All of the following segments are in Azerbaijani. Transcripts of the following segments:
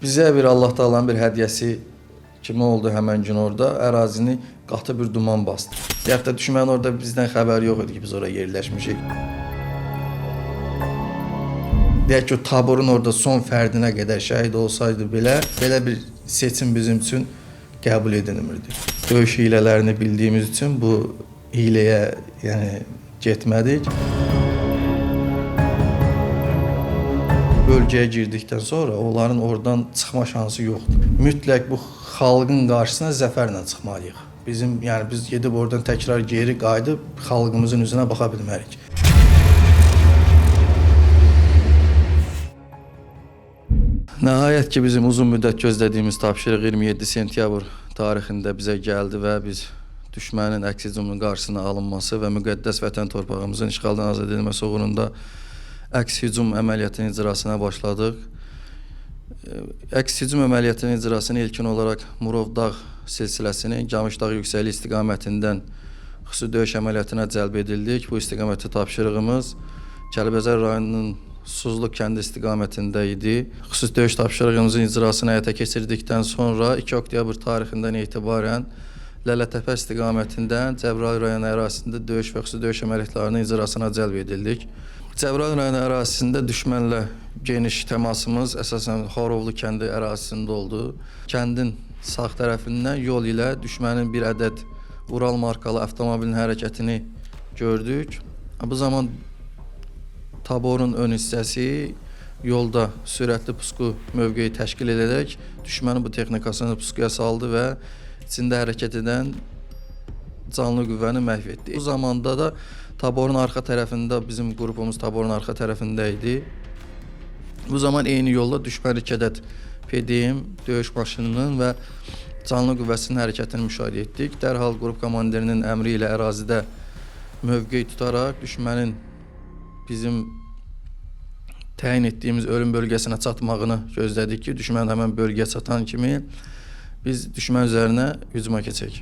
Bizə bir Allah Taala'nın bir hədiyyəsi kimi oldu həmən gün orada ərazini qatı bir duman bastı. Hətta düşmənin orada bizdən xəbəri yox idi ki, biz oraya yerləşmişik. Deyək ki, o taborun orada son fərdinə qədər şəhid olsaydı belə, belə bir seçim bizim üçün qəbul edilmirdi. Döyüş hilələrini bildiyimiz üçün bu hiləyə, yəni getmədik. Bölgəyə girdikdən sonra onların oradan çıxma şansı yoxdur. Mütləq bu xalqın qarşısına zəfərlə çıxmalıyıq. Bizim, yəni biz gedib oradan təkrar geri qayıdıb xalqımızın üzünə baxa bilmərik. Nəhayət ki, bizim uzun müddət gözlədiyimiz tapşırıq 27 sentyabr tarixində bizə gəldi və biz düşmənin əks hücumunun qarşısına alınması və müqəddəs vətən torpağımızın işğaldan azad edilməsi uğrunda əks hücum əməliyyatının icrasına başladıq. Əks hücum əməliyyatının icrasını ilkin olaraq Murov dağ silsiləsinin Camışdağ yüksəkliyi istiqamətindən xüsusi döyüş əməliyyatına cəlb edildik. Bu istiqamətdə tapşırığımız Kəlbəcər rayonunun Suzluq kəndi istiqamətində idi. Xüsusi döyüş tapşırığımızın icrasını həyata keçirdikdən sonra 2 oktyabr tarixindən etibarən Lələtəpə istiqamətindən Cəbrayıl rayonu ərazisində döyüş və xüsusi döyüş əməliyyatlarının icrasına cəlb edildik. Cəbrayıl rayonu ərazisində düşmənlə geniş təmasımız əsasən Xorovlu kəndi ərazisində oldu. Kəndin sağ tərəfindən yol ilə düşmənin bir ədəd Ural markalı avtomobilin hərəkətini gördük. Bu zaman taborun ön hissəsi yolda sürətli pusqu mövqeyi təşkil edərək düşmənin bu texnikasını pusquya saldı və içində hərəkət edən canlı qüvvəni məhv etdi. Bu zamanda da taborun arxa tərəfində bizim qrupumuz taborun arxa tərəfində idi. Bu zaman eyni yolda düşmən 2 ədəd PDM döyüş maşınının və canlı qüvvəsinin hərəkətini müşahidə etdik. Dərhal qrup komandirinin əmri ilə ərazidə mövqe tutaraq düşmənin bizim təyin etdiyimiz ölüm bölgəsinə çatmağını gözlədik ki, düşmən həmən bölgəyə çatan kimi biz düşmən üzərinə hücuma keçək.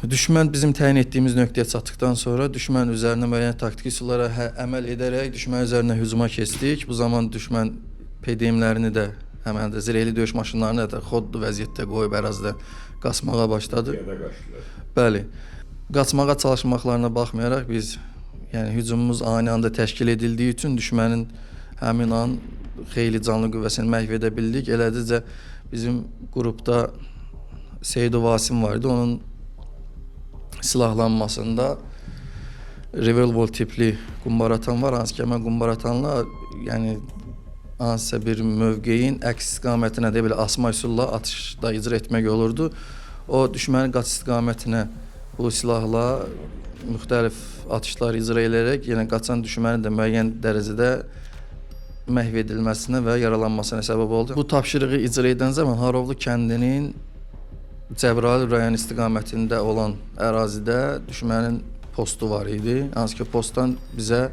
Düşmən bizim təyin etdiyimiz nöqtəyə çatdıqdan sonra düşmən üzərinə müəyyən taktiki üsullara əməl edərək düşmən üzərinə hücuma keçdik. Bu zaman düşmən PDM-lərini də, həmən də zirehli döyüş maşınlarını da xodlu vəziyyətdə qoyub ərazidə qaçmağa başladı. Piyada qaçdılar. Bəli. Qaçmağa çalışmaqlarına baxmayaraq biz, yəni hücumumuz ani anda təşkil edildiyi üçün düşmənin həmin an xeyli canlı qüvvəsini məhv edə bildik. Eləcə bizim qrupda Seyid Vasim var idi. Onun silahlanmasında revolver tipli qumbaratan var. Hansı ki, həmən qumbaratanla, yəni hansısa bir mövqeyin əks istiqamətinə də belə asma üsulla atışda icra etmək olurdu. O düşmənin qaç istiqamətinə bu silahla müxtəlif atışlar icra edərək, yəni qaçan düşmənin də müəyyən dərəcədə məhv edilməsinə və yaralanmasına səbəb oldu. Bu tapşırığı icra edən zaman Harovlu kəndinin Cəbrayıl rayon istiqamətində olan ərazidə düşmənin postu var idi. Hansı ki, postdan bizə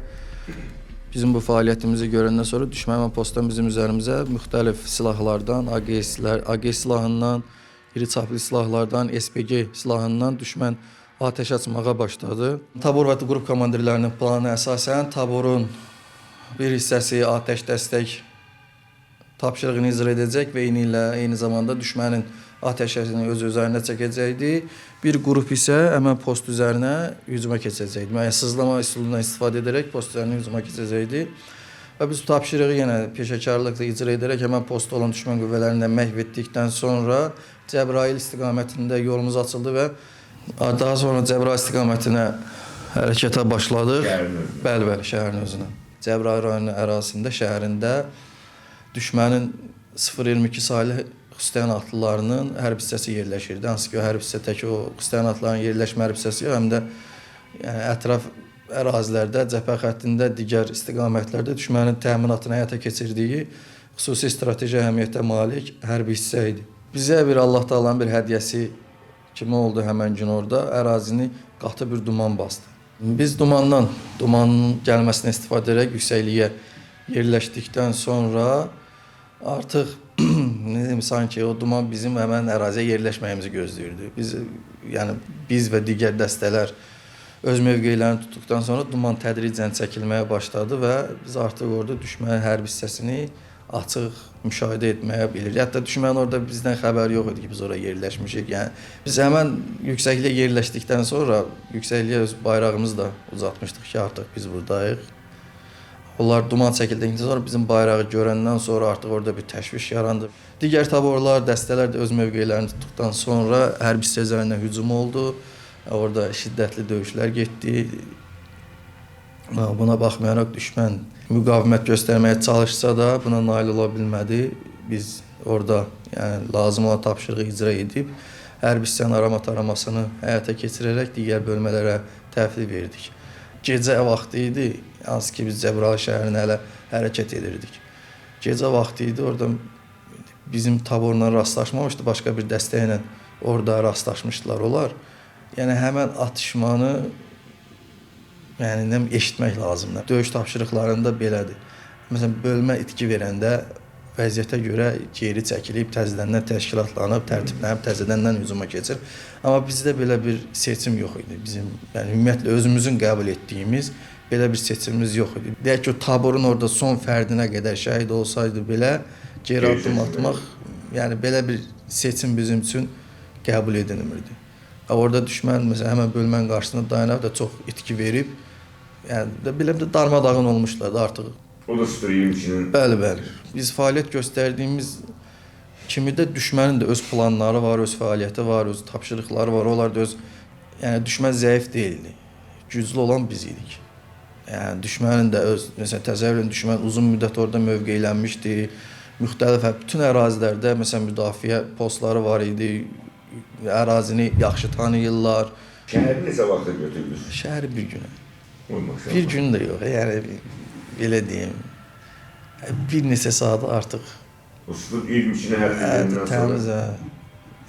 bizim bu fəaliyyətimizi görəndən sonra düşmən postdan bizim üzərimizə müxtəlif silahlardan, AGS-lər, AG silahından, iri çaplı silahlardan, SPG silahından düşmən atəş açmağa başladı. Tabor və qrup komandirlərinin planına əsasən taborun bir hissəsi atəş dəstək tapşırığını icra edəcək və eyni zamanda düşmənin atəşini öz üzərinə çəkəcəkdi. Bir qrup isə həmən post üzərinə hücuma keçəcəkdi. Müəyyən sızlama üsulundan istifadə edərək post üzərinə hücuma keçəcəkdi. Və biz bu tapşırığı yenə peşəkarlıqla icra edərək həmən postda olan düşmən qüvvələrini də məhv etdikdən sonra Cəbrayıl istiqamətində yolumuz açıldı və daha sonra Cəbrayıl istiqamətinə hərəkətə başladıq. Şəhərin özünə. Bəli, bəli, şəhərin özünə. Cəbrayıl rayonunun ərazisində, şəhərində düşmənin 0.22 saylı xüsusi atlılarının hərbi hissəsi yerləşirdi. Hansı ki, o hərbi hissə tək o xüsusi atlıların yerləşmə hərbi hissəsi yox, həm də yəni ətraf ərazilərdə, cəbhə xəttində, digər istiqamətlərdə düşmənin təminatını həyata keçirdiyi xüsusi strateji əhəmiyyətə malik hərbi hissə idi. Bizə bir Allah Taala'nın bir hədiyyəsi kimi oldu həmən gün orada ərazini qatı bir duman bastı. Biz dumanın gəlməsinə istifadə edərək yüksəkliyə yerləşdikdən sonra artıq nə deyim, sanki o duman bizim həmən əraziyə yerləşməyimizi gözləyirdi. Biz, yəni biz və digər dəstələr öz mövqelərini tutduqdan sonra duman tədricən çəkilməyə başladı və biz artıq orada düşmənin hərbi hissəsini açıq müşahidə etməyə bilir. Hətta düşmən orada bizdən xəbəri yox idi ki, biz ora yerləşmişik. Yəni biz həmən yüksəkliyə yerləşdikdən sonra yüksəkliyə öz bayrağımızı da uzatmışdıq ki, artıq biz buradayıq. Onlar duman çəkildikdən sonra bizim bayrağı görəndən sonra artıq orada bir təşviş yarandı. Digər taborlar, dəstələr də öz mövqelərini tutduqdan sonra hərbi hissə üzərindən hücum oldu. Orada şiddətli döyüşlər getdi. Buna baxmayaraq düşmən müqavimət göstərməyə çalışsa da buna nail ola bilmədi. Biz orada yəni lazım olan tapşırığı icra edib hərbi hissənin arama taramasını həyata keçirərək digər bölmələrə təhvil verdik. Gecə vaxtı idi, hansı ki biz Cəbrayıl şəhərinə hələ hərəkət edirdik. Gecə vaxtı idi, orada bizim taborla rastlaşmamışdı, başqa bir dəstə ilə orada rastlaşmışdılar onlar. Yəni həmən atışmanı yəni eşitmək lazımdır. Döyüş tapşırıqlarında belədir. Məsələn, bölmə itki verəndə vəziyyətə görə geri çəkilib, təzədən təşkilatlanıb, tərtiblənib, təzədən hücuma keçir. Amma bizdə belə bir seçim yox idi. Bizim, yəni ümumiyyətlə özümüzün qəbul etdiyimiz belə bir seçimimiz yox idi. Deyək ki, o taborun orada son fərdinə qədər şəhid olsaydı belə geri addım atmaq, yəni belə bir seçim bizim üçün qəbul edilmirdi. Orada düşmən məsələn həmən bölmənin qarşısında dayanıb da çox itki verib, yəni də belə bir də darmadağın olmuşlar da artıq. O da 0-22-nin. Bəli, bəli. Biz fəaliyyət göstərdiyimiz kimi də düşmənin də öz planları var, öz fəaliyyəti var, öz tapşırıqları var. Onlar da öz, yəni düşmən zəif deyildi. Güclü olan biz idik. Yəni düşmənin də öz, məsələn təsəvvür edin, düşmən uzun müddət orada mövqeylənmişdi. Müxtəlif bütün ərazilərdə məsələn müdafiə postları var idi. Ərazini yaxşı tanıyırlar. Şəhəri neçə vaxta götürdünüz? Şəhəri bir günə. Bir gün də yox, yəni belə deyim, bir neçə saat artıq. O 0-22-ni həll edəndən sonra? Təmiz,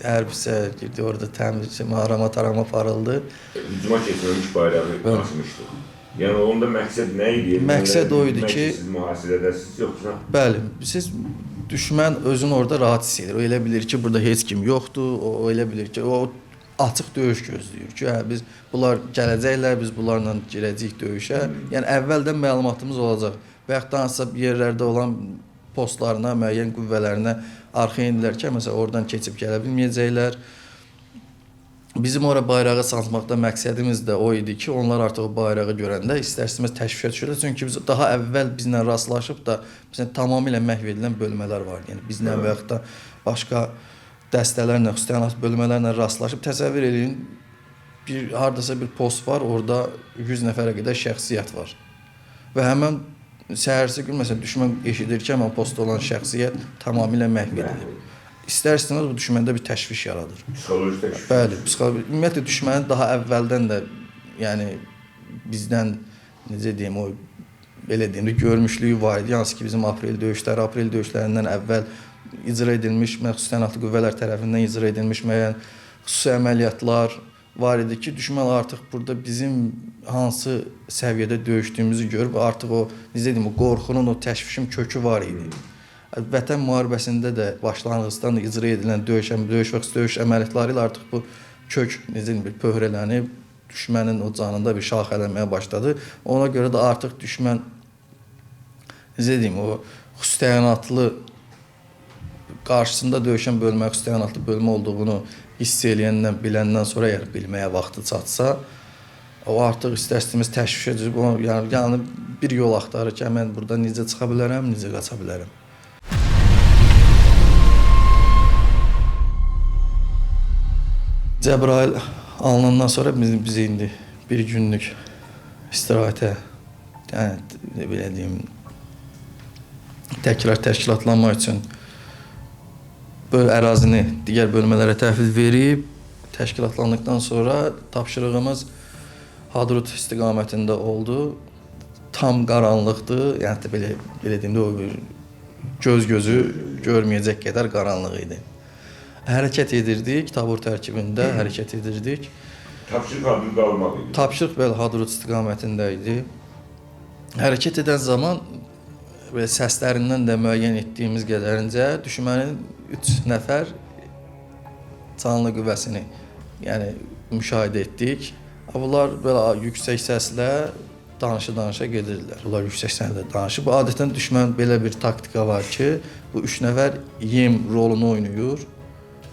hərbi hissə girdi, orada təmiz, arama tarama aparıldı. Hücuma keçirilmiş bayrağı asmışdı. Yəni onda məqsəd nə idi? Məqsəd o idi ki... Siz mühasirədəsiniz yoxsa? Bəli, siz düşmən özünü orada rahat hiss edir. O elə bilir ki, burada heç kim yoxdur, o elə bilir ki, o açıq döyüş gözləyir ki, hə, biz bunlar gələcəklər, biz bunlarla girəcəyik döyüşə. Yəni əvvəldən məlumatımız olacaq. Və yaxud da hansısa yerlərdə olan postlarına, müəyyən qüvvələrinə arxaya indilər ki, məsələn oradan keçib gələ bilməyəcəklər. Bizim ora bayrağı sancmaqda məqsədimiz də o idi ki, onlar artıq o bayrağı görəndə istər-istəməz təşvişə düşürlər. Çünki biz daha əvvəl bizlə rastlaşıb da bizlə tamamilə məhv edilən bölmələr var. Yəni bizlə və yaxud da başqa dəstələrlə, xüsusi bölmələrlə rastlaşıb təsəvvür eləyin, bir hardasa bir post var, orada 100 nəfərə qədər şəxsiyyət var. Və həmən səhərsi gün məsələn düşmən eşidir ki, həmən postda olan şəxsiyyət tamamilə məhv edilib. İstər-istəməz bu düşməndə bir təşviş yaradır. Psixoloji təşviş. Bəli, psixoloji. Ümumiyyətlə düşmənin daha əvvəldən də, yəni bizdən necə deyim, o belə deyim də görmüşlüyü var idi. Hansı ki bizim aprel döyüşləri, aprel döyüşlərindən əvvəl icra edilmiş, xüsusi təyinatlı qüvvələr tərəfindən icra edilmiş müəyyən xüsusi əməliyyatlar var idi ki, düşmən artıq burada bizim hansı səviyyədə döyüşdüyümüzü görüb artıq o necə deyim, o qorxunun, o təşvişin kökü var idi. Vətən müharibəsində də başlanğıcdan icra edilən döyüş və döyüş əməliyyatları ilə artıq bu kök necə deyim, bir pöhrələnib, düşmənin o canında bir şaxələnməyə başladı. Ona görə də artıq düşmən necə deyim, o xüsusi təyinatlı qarşısında döyüşən bölmə, xüsusi təyinatlı bölmə olduğunu hiss eləyəndən, biləndən sonra əgər bilməyə vaxtı çatsa, o artıq istər-istəməz təşvişə düşüb, yəni bir yol axtarır ki, mən burada necə çıxa bilərəm, necə qaça bilərəm. Cəbrayıl alınandan sonra biz indi bir günlük istirahətə, yəni belə deyim, təkrar təşkilatlanmaq üçün böyle ərazini digər bölmələrə təhvil verib, təşkilatlandıqdan sonra tapşırığımız Hadrut istiqamətində oldu. Tam qaranlıqdır, yəni belə deyim də o bir göz gözü görməyəcək qədər qaranlıq idi. Hərəkət edirdik, tabur tərkibində hərəkət edirdik. Tapşırıq Hadrut almaq idi. Tapşırıq bəli Hadrut istiqamətində idi. Hərəkət edən zaman belə səslərindən də müəyyən etdiyimiz qədərincə düşmənin 3 nəfər canlı qüvvəsini yəni müşahidə etdik. Bunlar belə yüksək səslə danışa-danışa gedirdilər. Bunlar yüksək səviyyədə danışıb. Adətən düşmən belə bir taktika var ki, bu 3 nəfər yem rolunu oynayır.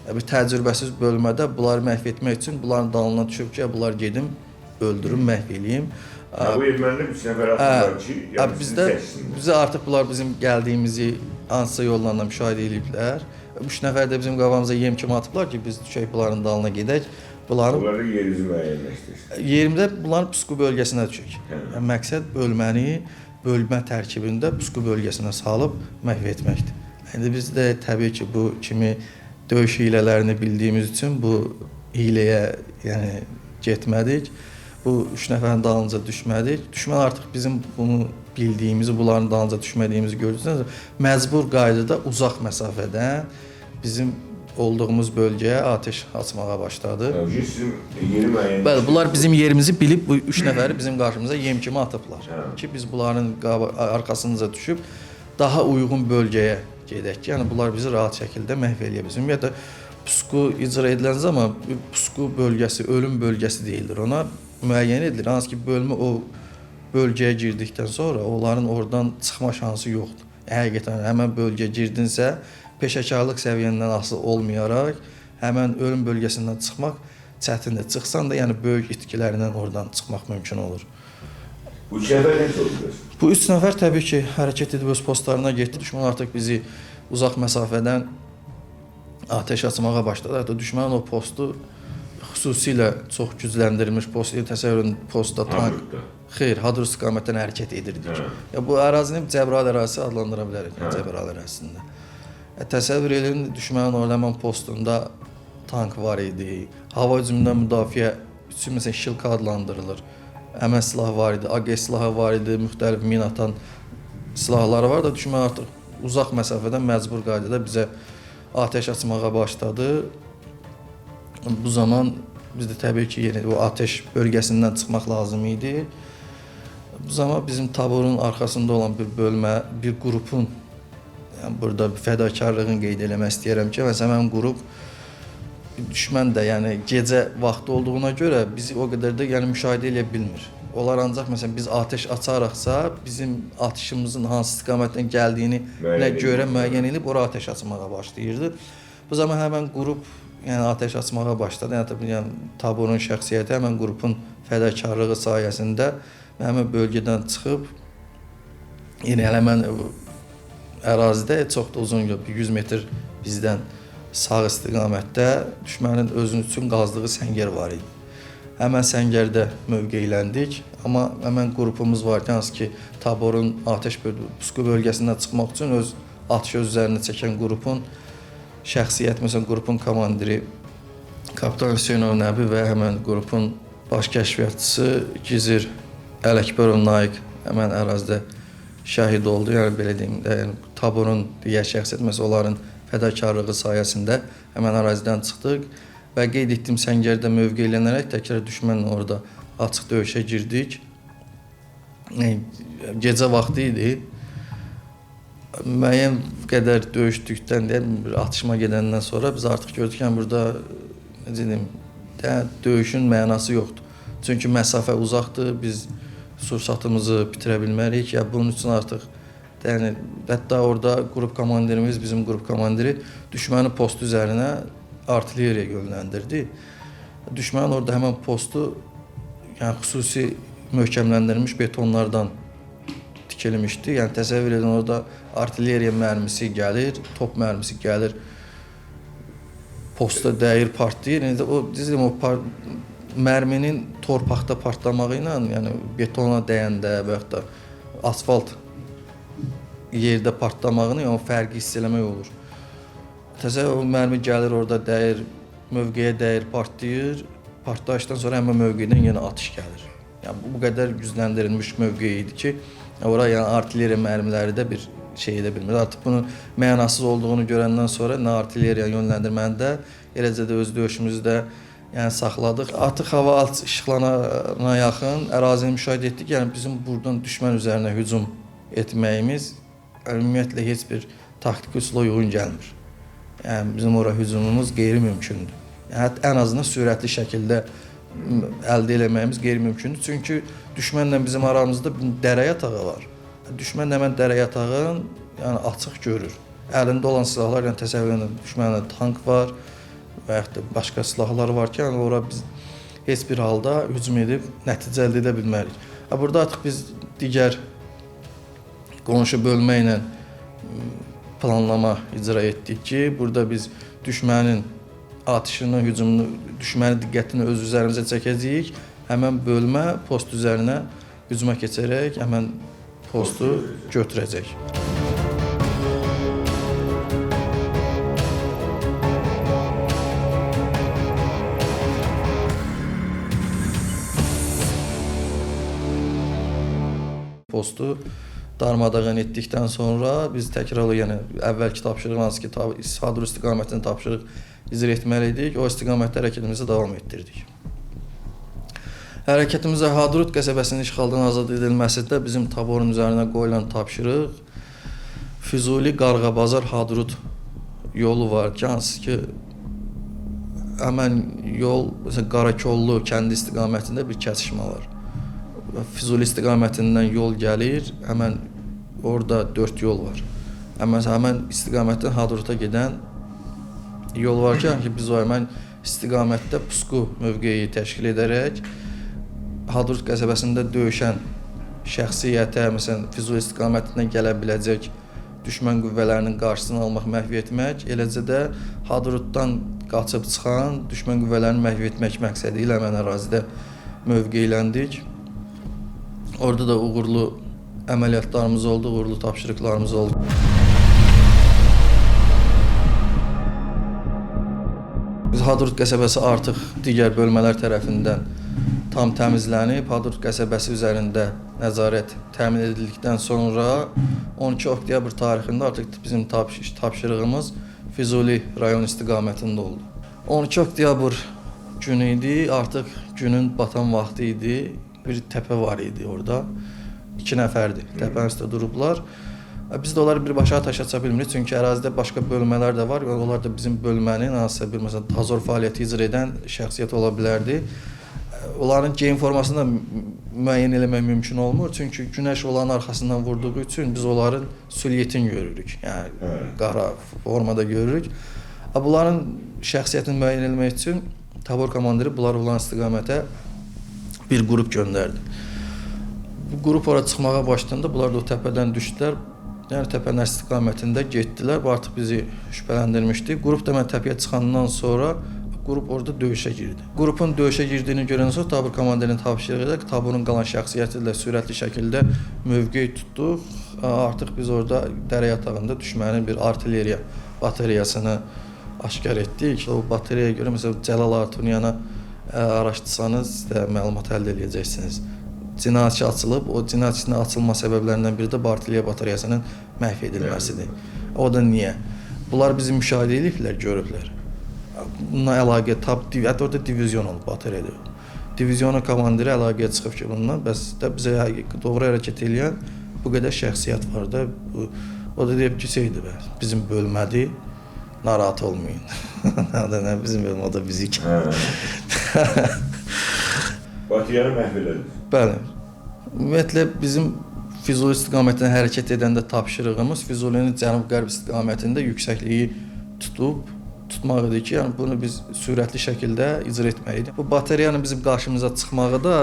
Bir təcrübəsiz bölmədə bunları məhv etmək üçün bunların dalına düşüb ki, bunlar gedim, öldürüm, məhv eləyim. Bu ermənilər 3 nəfər atırlar ki, yəni bizdə bizə artıq bunlar bizim gəldiyimizi hansısa yollarla müşahidə eləyiblər. 3 nəfər də bizim qabağımıza yem kimi atıblar ki, biz düşək bunların dalına gedək. Bunları yerinizi müəyyənləşdirsin. Yerimdə bunların pusqu bölgəsinə düşək. Yəni, məqsəd bölməni bölmə tərkibində pusqu bölgəsinə salıb məhv etməkdir. İndi biz də təbii ki, bu kimi döyüş hilələrini bildiyimiz üçün bu hiləyə yəni getmədik. Bu 3 nəfərin dalınca düşmədik. Düşmən artıq bizim bunu bildiyimizi, bunların dalınca düşmədiyimizi gördüyünüz məcbur qaydada uzaq məsafədən bizim olduğumuz bölgəyə atəş açmağa başladı. Sizin yeri müəyyən. Bəli, bunlar bizim yerimizi bilib bu 3 nəfəri bizim qarşımıza yem kimi atıblar. Ki biz bunların arxasınca düşüb daha uyğun bölgəyə gedək ki, yəni bunlar bizi rahat şəkildə məhv eləyə bilsin. Ümumiyyətlə pusqu icra edilən zaman pusqu bölgəsi ölüm bölgəsi deyilir. Ona müəyyən edilir. Hansı ki bölmə o bölgəyə girdikdən sonra onların oradan çıxma şansı yoxdur. Həqiqətən həmən bölgəyə girdinsə, peşəkarlıq səviyyəndən asılı olmayaraq həmən ölüm bölgəsindən çıxmaq çətindir. Çıxsan da yəni böyük itkilərlə oradan çıxmaq mümkün olur. Bu 3 nəfər necə oldu? Bu 3 nəfər təbii ki, hərəkət edib öz postlarına getdi. Düşmən artıq bizi uzaq məsafədən atəş açmağa başladı. Hətta düşmənin o postu xüsusilə çox gücləndirilmiş post. Təsəvvür edin, postda tank. Xeyr, Hadrut istiqamətdən hərəkət edirdik. Ya, bu ərazini Cəbrayıl ərazisi adlandıra bilərik, Cəbrayıl ərazisində. Təsəvvür edin, düşmənin orada həmən postunda tank var idi. Hava hücumundan müdafiə üçün məsələn şilka adlandırılır. Həmən silah var idi, AG silahı var idi, müxtəlif min atan silahları var da düşmən artıq uzaq məsafədən məcbur qaydada bizə atəş açmağa başladı. Bu zaman biz də təbii ki, yəni, o atəş bölgəsindən çıxmaq lazım idi. Bu zaman bizim taborun arxasında olan bir bölmə, bir qrupun, yəni burada bir fədakarlığını qeyd eləmək istəyirəm ki, məsələn, mənim qrup düşmən də yəni gecə vaxtı olduğuna görə bizi o qədər də yəni müşahidə eləyə bilmir. Onlar ancaq məsələn biz atəş açaraqsa bizim atışımızın hansı istiqamətdən gəldiyini nə görə müəyyən edib ora atəş açmağa başlayırdı. Bu zaman həmən qrup yəni atəş açmağa başladı. Yəni taborun şəxsiyyəti həmən qrupun fədakarlığı sayəsində həmən bölgədən çıxıb yenə həmən ərazidə çox da uzun yox, 100 metr bizdən sağ istiqamətdə düşmənin özünü üçün qazdığı səngər var idi. Həmən səngərdə mövqeyləndik, amma həmən qrupumuz var ki, hansı ki taborun atəş pusqu bölgəsindən çıxmaq üçün öz atış öz üzərinə çəkən qrupun şəxsiyyət, məsələn qrupun komandiri Kapitan Hüseynov Nəbi və həmən qrupun baş kəşfiyyatçısı Gizir Ələkbərov Naiq həmən ərazidə şəhid oldu. Yəni belə deyim də, yəni taborun digər şəxsiyyət, məsələn onların fədakarlığı sayəsində həmən ərazidən çıxdıq və qeyd etdiyim səngərdə mövqeylənərək təkrar düşmənlə orada açıq döyüşə girdik. Yəni, gecə vaxtı idi. Müəyyən qədər döyüşdükdən, deyəm, bir atışma gedəndən sonra biz artıq gördük ki, yəni burada necə deyim, döyüşün mənası yoxdur. Çünki məsafə uzaqdır, biz sursatımızı bitirə bilmərik. Ya bunun üçün artıq yəni hətta orada qrup komandirimiz, bizim qrup komandiri düşmənin postu üzərinə artilleriya yönləndirdi. Düşmənin orada həmən postu yəni xüsusi möhkəmləndirilmiş betonlardan tikilmişdi. Yəni təsəvvür edin, orada artilleriya mərmisi gəlir, top mərmisi gəlir, posta dəyir, partlayır. Yəni o düzdür, o mərminin torpaqda partlamağı ilə, yəni betona dəyəndə və yaxud da asfalt yerdə partlamağını, yəni o fərqi hiss eləmək olur. Təsəvvür, o mərmi gəlir, orada dəyir, mövqeyə dəyir, partlayır. Partlayışdan sonra həmin mövqedən yenə atış gəlir. Yəni bu qədər gücləndirilmiş mövqe idi ki, ora yəni artilleriya mərmiləri də bir şey edə bilmir. Artıq bunun mənasız olduğunu görəndən sonra nə artilleriya yönləndirməni də, eləcə də öz döyüşümüzü də yəni saxladıq. Artıq hava alt işıqlanana yaxın ərazini müşahidə etdik. Yəni bizim buradan düşmən üzərinə hücum etməyimiz ümumiyyətlə heç bir taktiki üsula uyğun gəlmir. Yəni bizim ora hücumumuz qeyri-mümkündür. Yəni ən azından sürətli şəkildə əldə eləməyimiz qeyri-mümkündür. Çünki düşmənlə bizim aramızda bir dərə yatağı var. Düşmən həmən dərə yatağını yəni açıq görür. Əlində olan silahlarla təsəvvür edin, düşməndə tank var və yaxud da başqa silahlar var ki, yəni ora biz heç bir halda hücum edib nəticə əldə edə bilmərik. Burada artıq biz digər qonşu bölmə ilə planlama icra etdik ki, burada biz düşmənin atışını, hücumunu, düşmənin diqqətini öz üzərimizə çəkəcəyik. Həmən bölmə post üzərinə hücuma keçərək həmən postu götürəcək. Postu darmadağın etdikdən sonra biz təkrar, yəni əvvəlki tapşırıq, hansı ki Hadrut istiqamətinin tapşırıq icra etməli idik, o istiqamətdə hərəkətimizi davam etdirdik. Hərəkətimizə Hadrut qəsəbəsinin işğaldan azad edilməsində bizim taborun üzərinə qoyulan tapşırıq Füzuli Qarğabazar Hadrut yolu var ki, hansı ki həmən yol məsələn, Qarakollu kəndi istiqamətində bir kəsişmə var. Füzuli istiqamətindən yol gəlir, həmən orada 4 yol var. Həmən istiqamətdən Hadruta gedən yol var ki, biz o həmən istiqamətdə pusqu mövqeyi təşkil edərək Hadrut qəsəbəsində döyüşən şəxsiyyətə, məsələn, Füzuli istiqamətindən gələ biləcək düşmən qüvvələrinin qarşısını almaq, məhv etmək, eləcə də Hadrutdan qaçıb çıxan düşmən qüvvələrini məhv etmək məqsədi ilə həmən ərazidə mövqeyləndik. Orada da uğurlu əməliyyatlarımız oldu, uğurlu tapşırıqlarımız oldu. Biz Hadrut qəsəbəsi artıq digər bölmələr tərəfindən tam təmizlənib, Hadrut qəsəbəsi üzərində nəzarət təmin edildikdən sonra 12 oktyabr tarixində artıq bizim tapşırığımız Füzuli rayon istiqamətində oldu. 12 oktyabr günü idi, artıq günün batan vaxtı idi. Bir təpə var idi orada. 2 nəfərdir. Təpənin üstə durublar. Biz də onları birbaşa atəş aça bilmirik. Çünki ərazidə başqa bölmələr də var. Onlar da bizim bölmənin hansısa bir məsələn dazor fəaliyyəti icra edən şəxsiyyət ola bilərdi. Onların geyim formasını da müəyyən eləmək mümkün olmur. Çünki günəş onların arxasından vurduğu üçün biz onların siluetini görürük. Yəni qara formada görürük. Bunların şəxsiyyətini müəyyən eləmək üçün tabor komandiri bunlar olan istiqamətə bir qrup göndərdi. Bu qrup ora çıxmağa başlayanda bunlar da o təpədən düşdülər. Yəni təpənin istiqamətində getdilər. Bu artıq bizi şübhələndirmişdi. Qrup da mən təpəyə çıxandan sonra qrup orada döyüşə girdi. Qrupun döyüşə girdiyini görəndən sonra tabur komandirinin tapşırığı ilə taburun qalan şəxsiyyəti ilə sürətli şəkildə mövqe tutduq. Artıq biz orada dərə yatağında düşmənin bir artilleriya bateriyasını aşkar etdik. O bateriyaya görə məsələn Cəlal Artunyana araşdırsanız da məlumat əldə edəcəksiniz. Cinayət işi açılıb, o cinayət işinin açılma səbəblərindən biri də bu artilleriya bateriyasının məhv edilməsidir. O da niyə? Bunlar bizi müşahidə ediblər, görüblər. Bununla əlaqə, hətta orada divizyon olub bateriyada. Divizyonun komandiri əlaqəyə çıxıb ki, bundan bəs də bizə doğru hərəkət eləyən bu qədər şəxsiyyət var da. O da deyib ki, şeydir, bəs, bizim bölmədir, narahat olmayın. Nə bizim bölmə, o da bizik. Bateriyanı məhv elədiniz. Bəli. Ümumiyyətlə, bizim Füzuli istiqamətində hərəkət edəndə tapşırığımız Füzulinin cənub-qərb istiqamətində yüksəkliyi tutmaq idi ki, yəni bunu biz sürətli şəkildə icra etməliydik. Bu bateriyanın bizim qarşımıza çıxmağı da,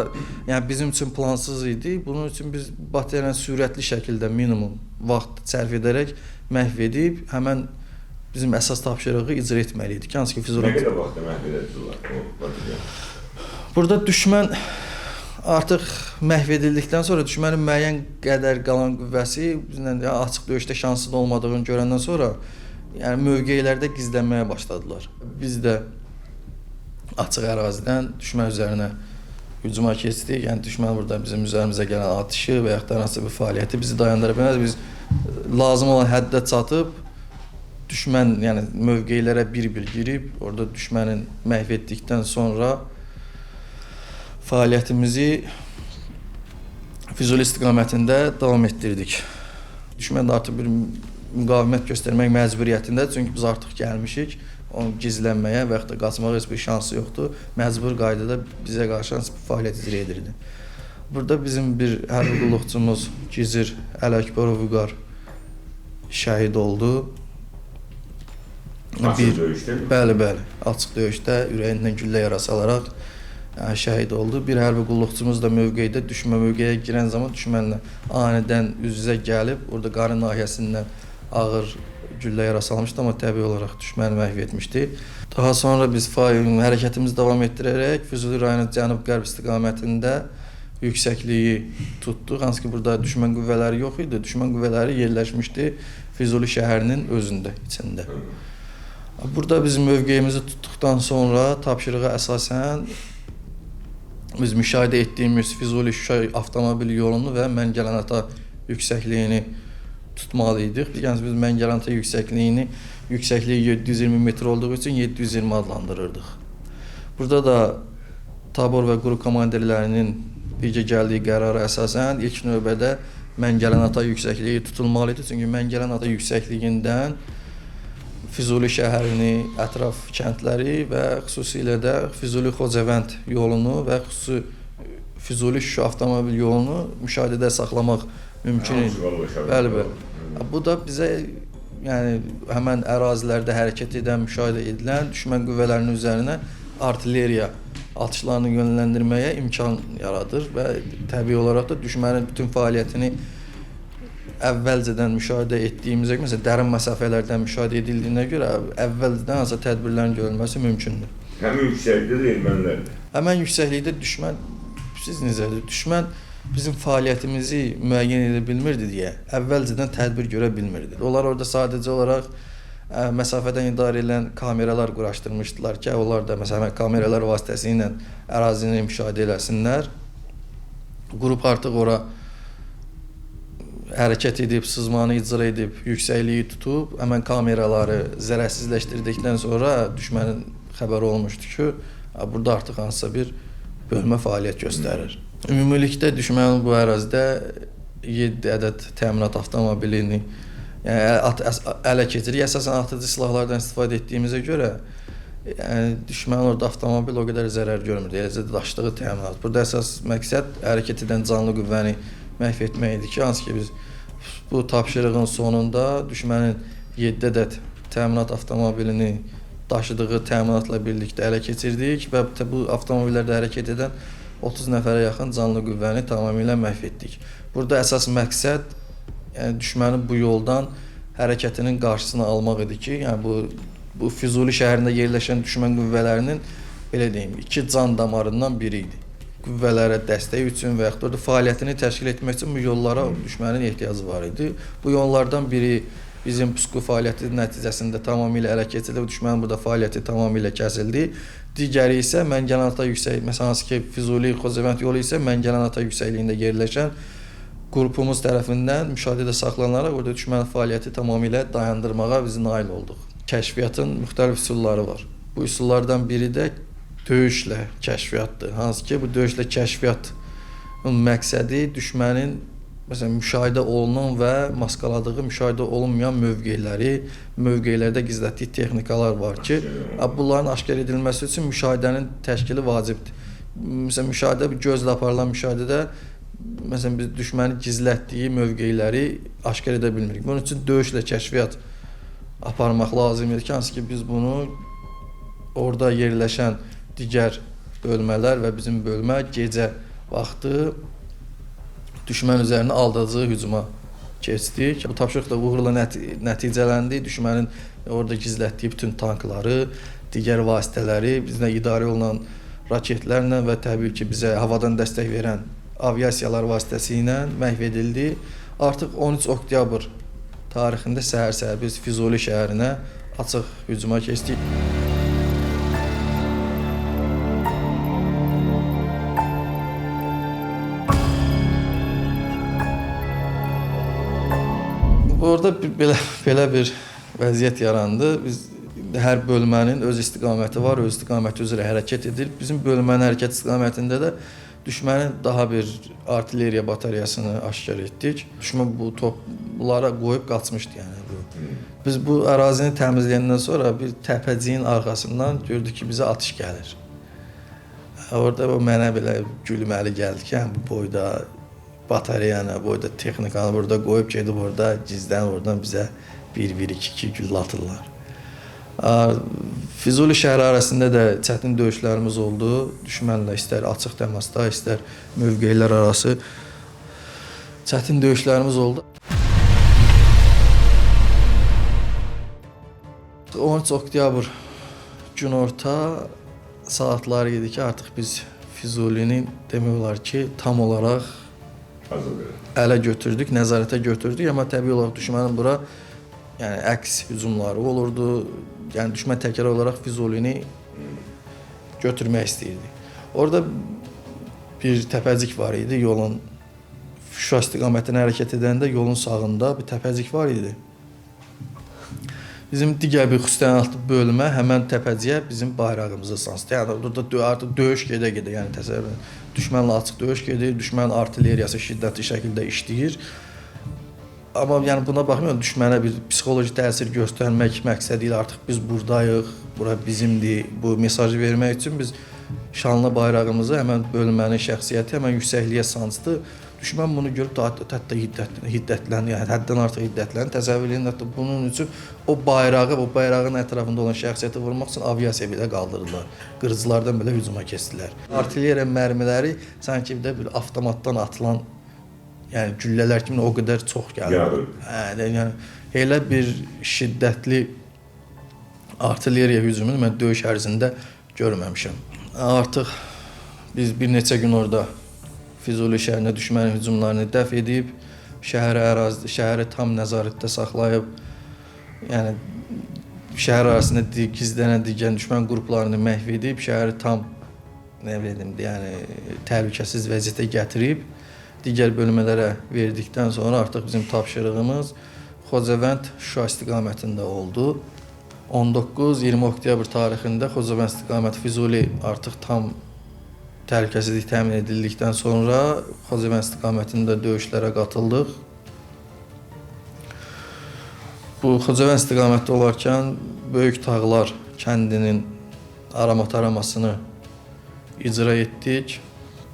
yəni bizim üçün plansız idi. Bunun üçün biz bateriyanı sürətli şəkildə minimum vaxt sərf edərək məhv edib həmən bizim əsas tapşırığı icra etməli idik. Hansı ki Füzuli. Nə qədər vaxtda məhv edildilər o bateriyanı? Burada düşmən artıq məhv edildikdən sonra düşmənin müəyyən qədər qalan qüvvəsi bizlə açıq döyüşdə şansının olmadığını görəndən sonra yəni mövqelərdə gizlənməyə başladılar. Biz də açıq ərazidən düşmən üzərinə hücuma keçdik. Yəni düşmən burada bizim üzərimizə gələn atışı və yaxud da hansısa bir fəaliyyəti bizi dayandıra bilməz. Biz lazım olan həddə çatıb düşmən, yəni mövqelərə bir-bir girib orada düşmənin məhv etdikdən sonra fəaliyyətimizi Füzuli istiqamətində davam etdirdik. Düşmən də artıq bir müqavimət göstərmək məcburiyyətində, çünki biz artıq gəlmişik. Onun gizlənməyə və yaxud da qaçmağa heç bir şansı yoxdur. Məcbur qaydada bizə qarşı hansı bir fəaliyyət icra edirdi. Burada bizim bir hərbi qulluqçumuz Gizir Ələkbərov Vüqar şəhid oldu. Açıq döyüşdə mi? Bəli, bəli. Açıq döyüşdə ürəyindən güllə yarası alaraq şəhid oldu. Bir hərbi qulluqçumuz da mövqedə, düşmən mövqeyə girən zaman düşmənlə anidən üz-üzə gəlib, orada qarın nahiyəsindən ağır güllə yarası almışdı, amma təbii olaraq düşməni məhv etmişdi. Daha sonra biz hərəkətimizi davam etdirərək Füzuli rayonu cənub-qərb istiqamətində yüksəkliyi tutduq. Hansı ki, burada düşmən qüvvələri yox idi. Düşmən qüvvələri yerləşmişdi Füzuli şəhərinin özündə, içində. Burada biz mövqeyimizi tutduqdan sonra tapşırığa əsasən biz müşahidə etdiyimiz Füzuli-Şuşa avtomobil yolunu və Məngələnata yüksəkliyini tutmalı idik. Yəni biz Məngələnata yüksəkliyi 720 metr olduğu üçün 720 adlandırırdıq. Burada da tabor və qrup komandirlərinin birgə gəldiyi qərara əsasən ilk növbədə Məngələnata yüksəkliyi tutulmalı idi. Çünki Məngələnata yüksəkliyindən Füzuli şəhərini, ətraf kəndləri və xüsusilə də Füzuli-Xocavənd yolunu və xüsusi Füzuli-Şuşa avtomobil yolunu müşahidədə saxlamaq mümkün idi. Bəli, bəli. Bu da bizə, yəni həmən ərazilərdə hərəkət edən, müşahidə edilən düşmən qüvvələrinin üzərinə artilleriya atışlarını yönləndirməyə imkan yaradır və təbii olaraq da düşmənin bütün fəaliyyətini əvvəlcədən müşahidə etdiyimizə görə, məsələn, dərin məsafələrdən müşahidə edildiyinə görə əvvəlcədən hansısa tədbirlərin görülməsi mümkündür. Həmin yüksəklikdə də ermənilərdir. Həmin yüksəklikdə düşmən, siz necədir? Düşmən bizim fəaliyyətimizi müəyyən edə bilmirdi deyə əvvəlcədən tədbir görə bilmirdi. Onlar orada sadəcə olaraq məsafədən idarə edilən kameralar quraşdırmışdılar ki, onlar da məsələn kameralar vasitəsilə ərazini müşahidə eləsinlər. Qrup artıq ora hərəkət edib, sızmanı icra edib, yüksəkliyi tutub, həmən kameraları zərərsizləşdirdikdən sonra düşmənin xəbəri olmuşdu ki, burada artıq hansısa bir bölmə fəaliyyət göstərir. Ümumilikdə düşmənin bu ərazidə 7 ədəd təminat avtomobilini yəni, ələ keçirir. Əsasən atıcı silahlardan istifadə etdiyimizə görə yəni, düşmənin orada avtomobil o qədər zərər görmürdü. Eləcə də daşıdığı təminat. Burada əsas məqsəd hərəkət edən canlı qüvvəni məhv etmək idi ki, hansı ki biz bu tapşırığın sonunda düşmənin 7 ədəd təminat avtomobilini daşıdığı təminatla birlikdə ələ keçirdik və bu avtomobillərdə hərəkət edən 30 nəfərə yaxın canlı qüvvəni tamamilə məhv etdik. Burada əsas məqsəd yəni, düşməni bu yoldan hərəkətinin qarşısını almaq idi ki, yəni bu Füzuli şəhərində yerləşən düşmən qüvvələrinin belə deyim, iki can damarından biri idi. Qüvvələrə dəstək üçün və yaxud da orada fəaliyyətini təşkil etmək üçün bu yollara düşmənin ehtiyacı var idi. Bu yollardan biri bizim pusqu fəaliyyəti nəticəsində tamamilə ələ keçirildi. Düşmənin burada fəaliyyəti tamamilə kəsildi. Digəri isə Məngələnata yüksək, məsələn hansı ki Füzuli-Xocavənd yolu isə Məngələnata yüksəkliyində yerləşən qrupumuz tərəfindən müşahidədə saxlanılaraq orada düşmənin fəaliyyəti tamamilə dayandırmağa biz nail olduq. Kəşfiyyatın müxtəlif üsulları var. Bu üsullardan biri də döyüşlə kəşfiyyatdır. Hansı ki bu döyüşlə kəşfiyyatın məqsədi düşmənin məsələn müşahidə olunan və maskaladığı müşahidə olunmayan mövqeləri, mövqelərdə gizlətdiyi texnikalar var ki, bunların aşkar edilməsi üçün müşahidənin təşkili vacibdir. Məsələn müşahidə gözlə aparılan müşahidədə məsələn biz düşməni gizlətdiyi mövqeləri aşkar edə bilmirik. Bunun üçün döyüşlə kəşfiyyat aparmaq lazım idi ki, hansı ki biz bunu orada yerləşən digər bölmələr və bizim bölmə gecə vaxtı düşmən üzərinə aldadıcı hücuma keçdik. Bu tapşırıq da uğurla nəticələndi. Düşmənin orada gizlətdiyi bütün tankları, digər vasitələri, bizlə idarə olunan raketlərlə və təbii ki bizə havadan dəstək verən aviasiyalar vasitəsilə məhv edildi. Artıq 13 oktyabr tarixində səhər-səhər biz Füzuli şəhərinə açıq hücuma keçdik. Orada belə bir vəziyyət yarandı. Biz hər bölmənin öz istiqaməti var, öz istiqaməti üzrə hərəkət edir. Bizim bölmənin hərəkət istiqamətində də Düşmənin daha bir artilleriya batareyasını aşkar etdik. Düşmən bu toplara qoyub qaçmışdı yəni bu. Biz bu ərazini təmizləyəndən sonra bir təpəciyin arxasından gördük ki, bizə atış gəlir. Orada o mənə belə gülməli gəldi ki, həm bu boyda batareyanı, boyda texnikanı burada qoyub gedib orada gizlənib oradan bizə 1-1-2-2 güllə atırlar. Füzuli şəhəri arasında da çətin döyüşlərimiz oldu. Düşmənlə istər açıq təmasda, istər mövqelər arası çətin döyüşlərimiz oldu. 13 oktyabr günorta saatları idi ki, artıq biz Füzulini demək olar ki, tam olaraq ələ götürdük, nəzarətə götürdük, amma təbii olaraq düşmənin bura yəni əks hücumları olurdu. Yəni düşmən təkrar olaraq Füzulini götürmək istəyirdi. Orada bir təpəcik var idi, yolun Şuşa istiqamətinə hərəkət edəndə yolun sağında bir təpəcik var idi. Bizim digər bir xüsusi təyinatlı bölmə həmən təpəciyə bizim bayrağımızı sancdı. Yəni orada artıq döyüş gedə-gedə, yəni təsəvvür edin, düşmənlə açıq döyüş gedir, düşmən artilleriyası şiddətli şəkildə işləyir. Amma yəni buna baxmayaraq düşmənə bir psixoloji təsir göstərmək məqsədi ilə artıq biz buradayıq, bura bizimdir, bu mesajı vermək üçün biz şanlı bayrağımızı həmən bölmənin şəxsiyyəti həmən yüksəkliyə sancdı. Düşmən bunu görüb hətta hiddətləndi, yəni həddən artıq hiddətləndi. Təsəvvür edin, hətta bunun üçün o bayrağı, o bayrağın ətrafında olan şəxsiyyəti vurmaq üçün aviasiya belə qaldırdılar. Qırıcılardan belə hücuma keçdilər. Artilleriya mərmiləri sanki bir də bir avtomatdan atılan yəni güllələr kimi o qədər çox gəldi. Yəni elə bir şiddətli artilleriya hücumunu mən döyüş ərzində görməmişəm. Artıq biz bir neçə gün orada Füzuli şəhərinə düşmənin hücumlarını dəf edib, şəhəri tam nəzarətdə saxlayıb, yəni şəhər arasında gizlənən digər düşmən qruplarını məhv edib, şəhəri tam nə bilim, yəni təhlükəsiz vəziyyətə gətirib, digər bölmələrə verdikdən sonra artıq bizim tapşırığımız Xocavənd Şuşa istiqamətində oldu. 19-20 oktyabr tarixində Xocavənd istiqaməti Füzuli artıq tam təhlükəsizlik təmin edildikdən sonra Xocavənd istiqamətində döyüşlərə qatıldıq. Bu Xocavənd istiqamətdə olarkən Böyük Tağlar kəndinin arama taramasını icra etdik.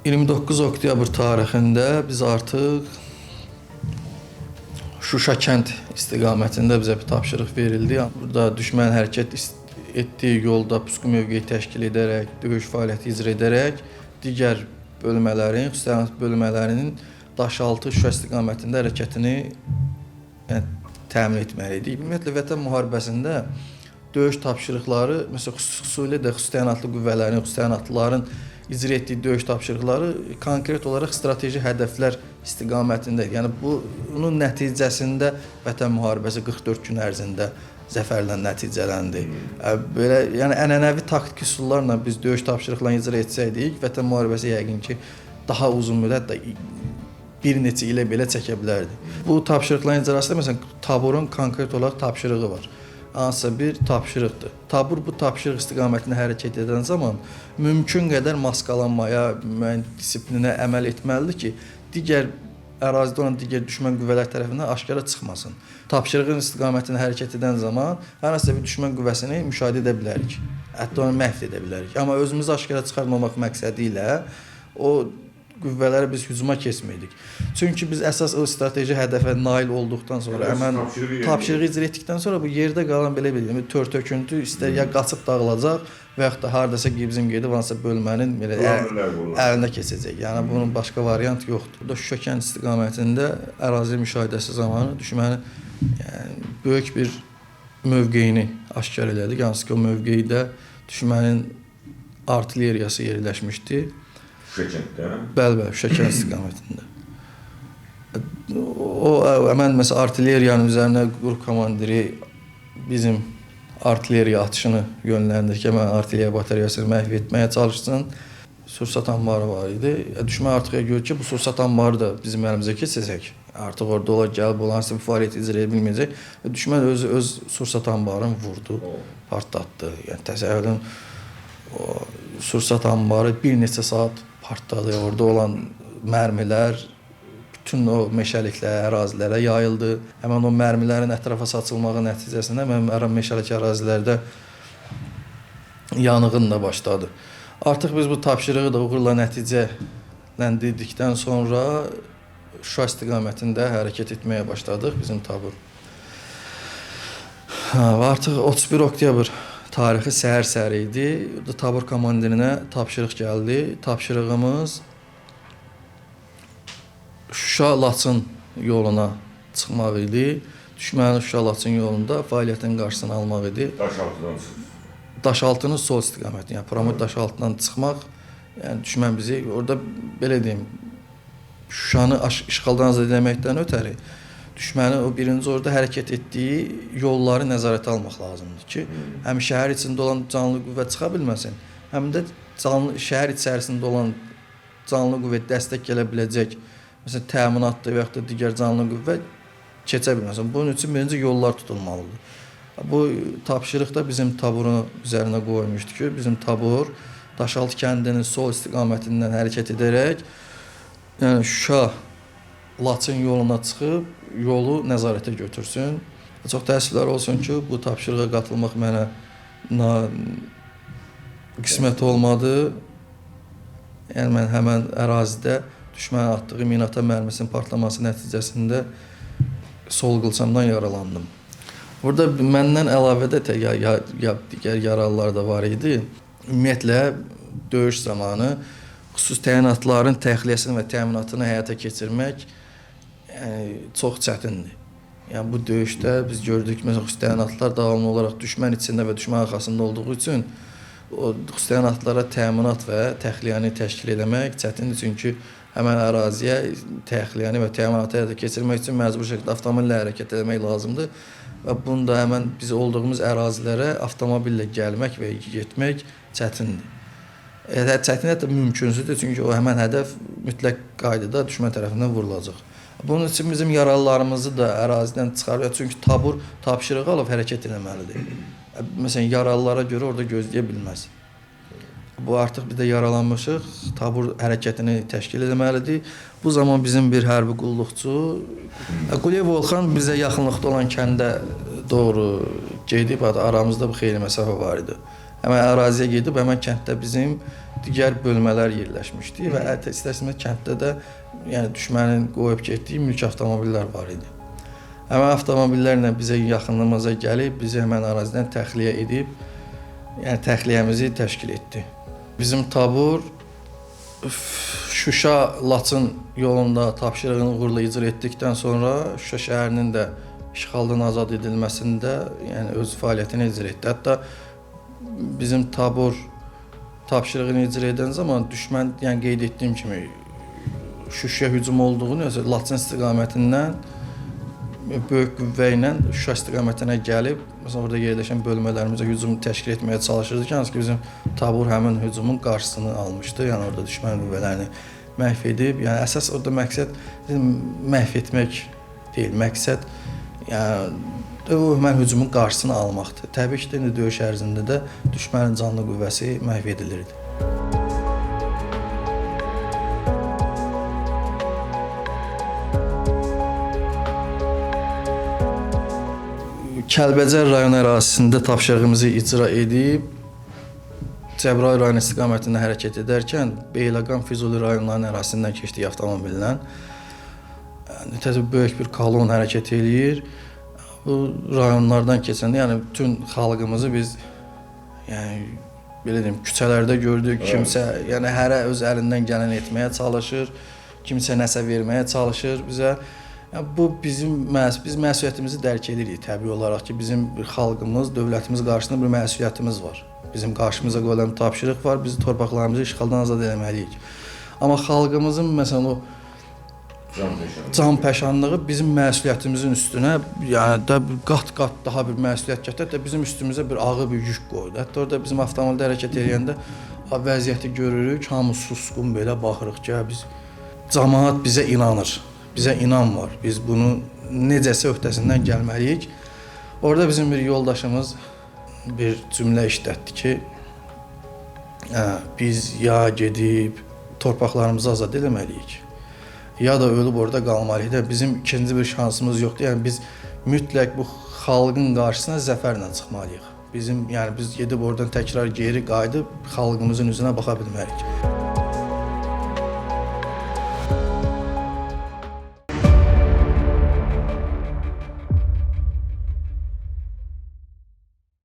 29 oktyabr tarixində biz artıq Şuşa kənd istiqamətində bizə bir tapşırıq verildi. Burada düşmən hərəkət etdiyi yolda pusqu mövqeyi təşkil edərək, döyüş fəaliyyəti icra edərək digər bölmələrin, xüsusi bölmələrinin Daşaltı Şuşa istiqamətində hərəkətini yəni, təmin etməli idik. Ümumiyyətlə, Vətən müharibəsində döyüş tapşırıqları, məsələn, xüsusilə də xüsusi təyinatlı qüvvələrin, xüsusi təyinatlıların icra etdiyi döyüş tapşırıqları konkret olaraq strateji hədəflər istiqamətində. Yəni bunun nəticəsində Vətən müharibəsi 44 gün ərzində zəfərlə nəticələndi. Belə, yəni ənənəvi taktiki üsullarla biz döyüş tapşırıqlarını icra etsəydik, Vətən müharibəsi yəqin ki, daha uzun müddət də bir neçə ilə belə çəkə bilərdi. Bu tapşırıqların icrasında məsələn taburun konkret olaraq tapşırığı var. Hansısa bir tapşırıqdır. Tabur bu tapşırıq istiqamətində hərəkət edən zaman mümkün qədər maskalanmaya, müəyyən disiplinə əməl etməlidir ki, digər ərazidə olan digər düşmən qüvvələr tərəfindən aşkara çıxmasın. Tapşırığın istiqamətində hərəkət edən zaman hər hansısa bir düşmən qüvvəsini müşahidə edə bilərik. Hətta onu məhv edə bilərik. Amma özümüzü aşkara çıxarmamaq məqsədi ilə o qüvvələrə biz hücuma keçmirdik. Çünki biz əsas o strateji hədəfə nail olduqdan sonra, həmən tapşırığı icra etdikdən sonra bu yerdə qalan belə bir tör-töküntü istər ya qaçıb dağılacaq və yaxud da hardasa bizim gedib hansısa bölmənin belə əlinə keçəcək. Yəni bunun başqa variant yoxdur. Burada Şuşa kənd istiqamətində ərazi müşahidəsi zamanı düşmənin yəni, böyük bir mövqeyini aşkar elədik. Hansı ki o mövqeydə düşmənin artilleriyası yerləşmişdi. Şuşa kənddə? Bəli, bəli, Şuşa kənd istiqamətində. O, həmən məsələn, artilleriyanın üzərinə qrup komandiri bizim artilleriya atışını yönləndirir ki, həmən artilleriya batareyasını məhv etməyə çalışsın. Sursat anbarı var idi. Düşmən artıq görür ki, bu sursat anbarı da bizim əlimizə keçəcək. Artıq orada olar, gəlib olan hansısa bir fəaliyyət icra edə bilməyəcək. Düşmən özü öz sursat anbarını vurdu, partlatdı. Yəni təsəvvür edin, o sursat anbarı bir neçə saat partladı. Orada olan mərmilər bütün o meşəliklərə, ərazilərə yayıldı. Həmin o mərmilərin ətrafa saçılmağı nəticəsində həmin meşəlik ərazilərdə yanğın da başladı. Artıq biz bu tapşırığı da uğurla nəticələndirdikdən sonra Şuşa istiqamətində hərəkət etməyə başladıq bizim tabur. Artıq 31 oktyabr tarixi səhər-səhər idi. Tabur komandirinə tapşırıq gəldi. Tapşırığımız Şuşa-Laçın yoluna çıxmaq idi. Düşmənin Şuşa-Laçın yolunda fəaliyyətin qarşısını almaq idi. Daşaltıdan çıxır. Daşaltının sol istiqaməti, yəni Pramod Daşaltıdan çıxmaq, yəni düşmən bizi orada belə deyim, Şuşanı işğaldan azad etməkdən ötəri düşməni o birinci orada hərəkət etdiyi yolları nəzarətə almaq lazımdır ki, həm şəhər içində olan canlı qüvvə çıxa bilməsin, həm də canlı şəhər içərisində olan canlı qüvvə dəstək gələ biləcək, məsələn təminatdır və yaxud da digər canlı qüvvə keçə bilməsin. Bunun üçün birinci yollar tutulmalıdır. Bu tapşırıq da bizim taburun üzərinə qoyulmuşdu ki, bizim tabur Daşaltı kəndinin sol istiqamətindən hərəkət edərək, yəni Şuşa Laçın yoluna çıxıb yolu nəzarətə götürsün. Çox təəssüflər olsun ki, bu tapşırığa qatılmaq mənə qismət olmadı. Yəni mən həmən ərazidə düşmənin atdığı minata mərmisinin partlaması nəticəsində sol qılçamdan yaralandım. Burada məndən əlavə də digər yaralılar da var idi. Ümumiyyətlə döyüş zamanı xüsusi təyinatların təxliyəsini və təminatını həyata keçirmək yəni, çox çətindir. Yəni bu döyüşdə biz gördük, məsələn, xüsusi təyinatlar davamlı olaraq düşmən içində və düşmən arxasında olduğu üçün o xüsusi təyinatlara təminat və təxliyəni təşkil eləmək çətindir. Çünki həmən əraziyə təxliyəni və təminatı həyata keçirmək üçün məcbur şəkildə avtomobillə hərəkət etmək lazımdır. Və bunu da həmən biz olduğumuz ərazilərə avtomobillə gəlmək və getmək çətindir. Çətin hətta mümkünsüzdür, çünki o həmən hədəf mütləq qaydada düşmən tərəfindən vurulacaq. Bunun üçün bizim yaralılarımızı da ərazidən çıxarır, çünki tabur tapşırığı alıb hərəkət eləməlidir. Məsələn, yaralılara görə orada gözləyə bilməz. Bu artıq biz də yaralanmışıq, tabur hərəkətini təşkil etməlidir. Bu zaman bizim bir hərbi qulluqçu Quliyev Volxan bizə yaxınlıqda olan kəndə doğru gedib, aramızda bu xeyli məsafə var idi. Həmən əraziyə gedib, həmən kənddə bizim digər bölmələr yerləşmişdi və istər-istəməz kənddə də yəni düşmənin qoyub getdiyi mülk avtomobillər var idi. Həmən avtomobillərlə bizə yaxınlığımıza gəlib, bizi həmən ərazidən təxliyə edib, yəni təxliyəmizi təşkil etdi. Bizim tabur Şuşa-Laçın yolunda tapşırığını uğurla icra etdikdən sonra Şuşa şəhərinin də işğaldan azad edilməsində yəni öz fəaliyyətini icra etdi. Hətta bizim tabur tapşırığını icra edən zaman düşmən, yəni qeyd etdiyim kimi Şuşaya hücum olduğunu, Laçın istiqamətindən böyük qüvvə ilə Şuşa istiqamətinə gəlib, məsələn, orada yerləşən bölmələrimizə hücum təşkil etməyə çalışırdı ki, hansı ki bizim tabur həmin hücumun qarşısını almışdı, yəni orada düşmən qüvvələrini məhv edib. Yəni əsas orada məqsəd məhv etmək deyil, məqsəd yəni o həmin hücumun qarşısını almaqdır. Təbii ki, indi döyüş ərzində də düşmənin canlı qüvvəsi məhv edilirdi. Kəlbəcər rayon ərazisində tapşırığımızı icra edib, Cəbrayıl rayon istiqamətində hərəkət edərkən Beyləqan, Füzuli rayonlarının ərazisindən keçdik avtomobillə. Yəni, təzə böyük bir kolon hərəkət eləyir. Bu rayonlardan keçəndə, yəni bütün xalqımızı biz, yəni belə deyim, küçələrdə gördük. Kimsə, yəni hərə öz əlindən gələn etməyə çalışır, kimsə nəsə verməyə çalışır bizə. Yəni, bu bizim biz məsuliyyətimizi dərk edirik təbii olaraq ki, bizim bir xalqımız, dövlətimiz qarşısında bir məsuliyyətimiz var. Bizim qarşımıza qoyulan tapşırıq var, biz torpaqlarımızı işğaldan azad eləməliyik. Amma xalqımızın məsələn o canpəşanlığı bizim məsuliyyətimizin üstünə, yəni də qat-qat daha bir məsuliyyət gətirdi, hətta bizim üstümüzə bir ağır bir yük qoydu. Hətta orada bizim avtomobildə hərəkət eləyəndə vəziyyəti görürük, hamı susqun belə baxırıq ki, biz camaat bizə inanır. Bizə inam var. Biz bunu necəsə öhdəsindən gəlməliyik. Orada bizim bir yoldaşımız bir cümlə işlətdi ki, biz ya gedib torpaqlarımızı azad eləməliyik, ya da ölüb orada qalmalıyıq da. Bizim ikinci bir şansımız yoxdur. Yəni biz mütləq bu xalqın qarşısına zəfərlə çıxmalıyıq. Bizim, yəni biz gedib oradan təkrar geri qayıdıb xalqımızın üzünə baxa bilmərik.